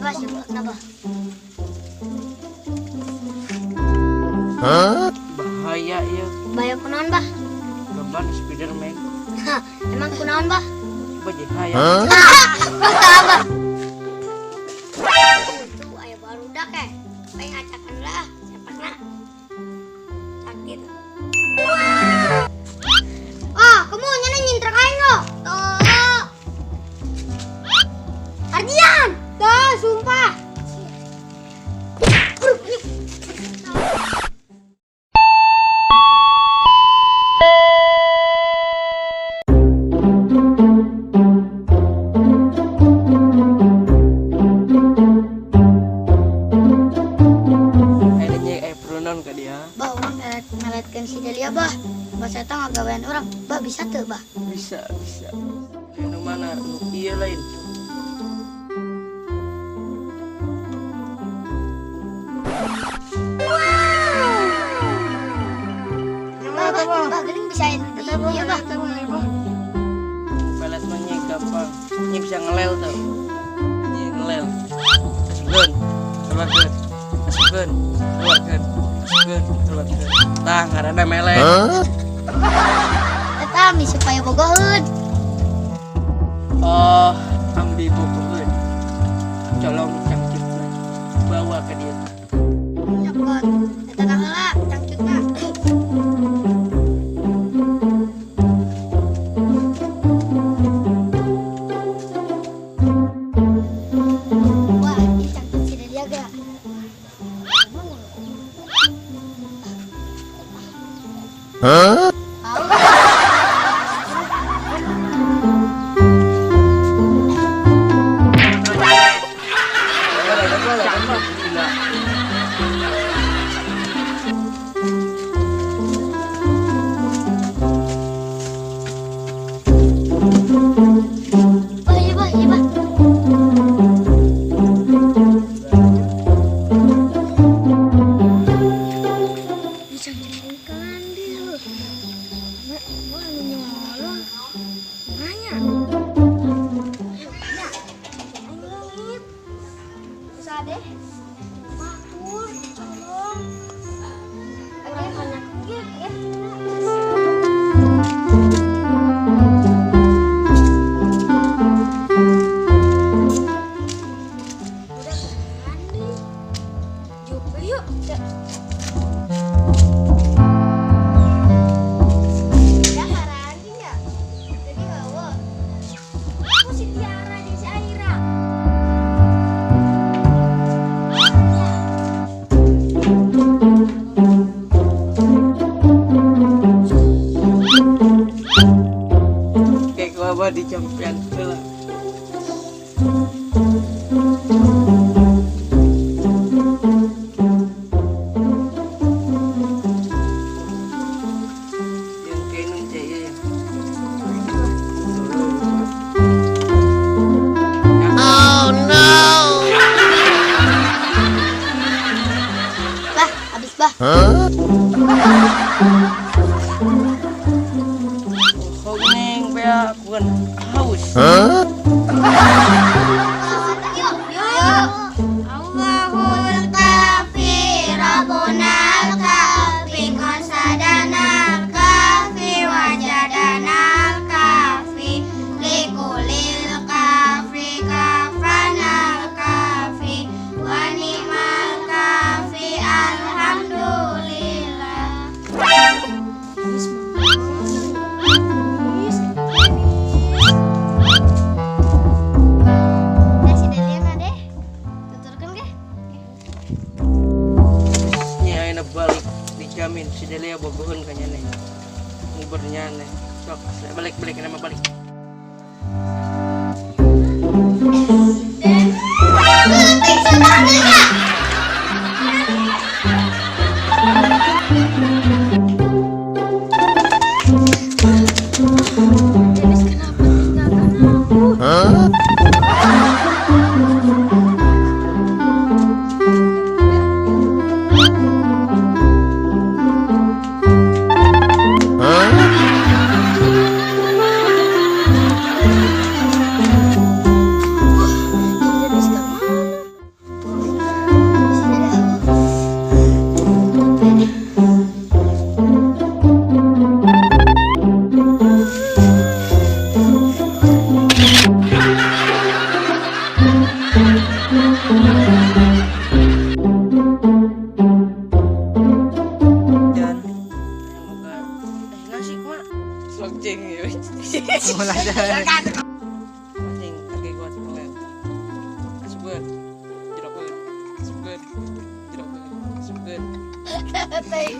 Bah, siapa bah? Bahaya ya. Bahaya kunaon, bah? Gambar Spiderman. Hah, emang kunaon, bah? Bahaya. Bah. Itu aya barudak eh. Pengen ngacakan lah, sepakna. Sakit. Ah, kamu nyana nyintrak aing lo. Tuh. Ardian. Tuh, sumpah. Bah, urang meletkeun si Delia, bah. Bah, saya tahu ngagawean urang. Bah, bisa tuh, bah? Bisa, bisa. Anu mana? Nu ieu lain. Bah, bah, bah, geuning bisa iya, bah. Pelet mah nya gampang. Nya bisa ngelel tuh. Nya ngelel. Asupkeun. Keluarkeun. Asupkeun. Keluarkeun. Asupkeun. Keluarkeun. Tah ngaranna melet. Eta mi supaya bogoheun. Oh, ambil bogoheun. Colong cangcutna. Bawa ke dia. Nyokot. Eta tah heula cangcutna. Wah, ini cangcut si Delia gak? Huh? Bah, iya, bah, iya, bah. Di champion lah. Yang kenung cek ya. Oh no. Bah, habis bah. Huh? Bukan haus. Huh? Allahul kafi Rabbunal kafi qasadanal kafi wajadanal kafi likulil kafi kafanal kafi wa ni'mal kafi alhamdulillah. Balik dijamin si Delia bogoheun ka nyane. Nguber nyane. Sok balik-balik nama balik. Kenapa tinggalkan aku? Huh? Dennis kemana? Dan yang boga nasi kumaha? Slok cing ya. Mulai dah. Cing kaki gua ngelel. Asupkeun. Jerokeun. Asupkeun. Jerokeun. Asupkeun. Teh.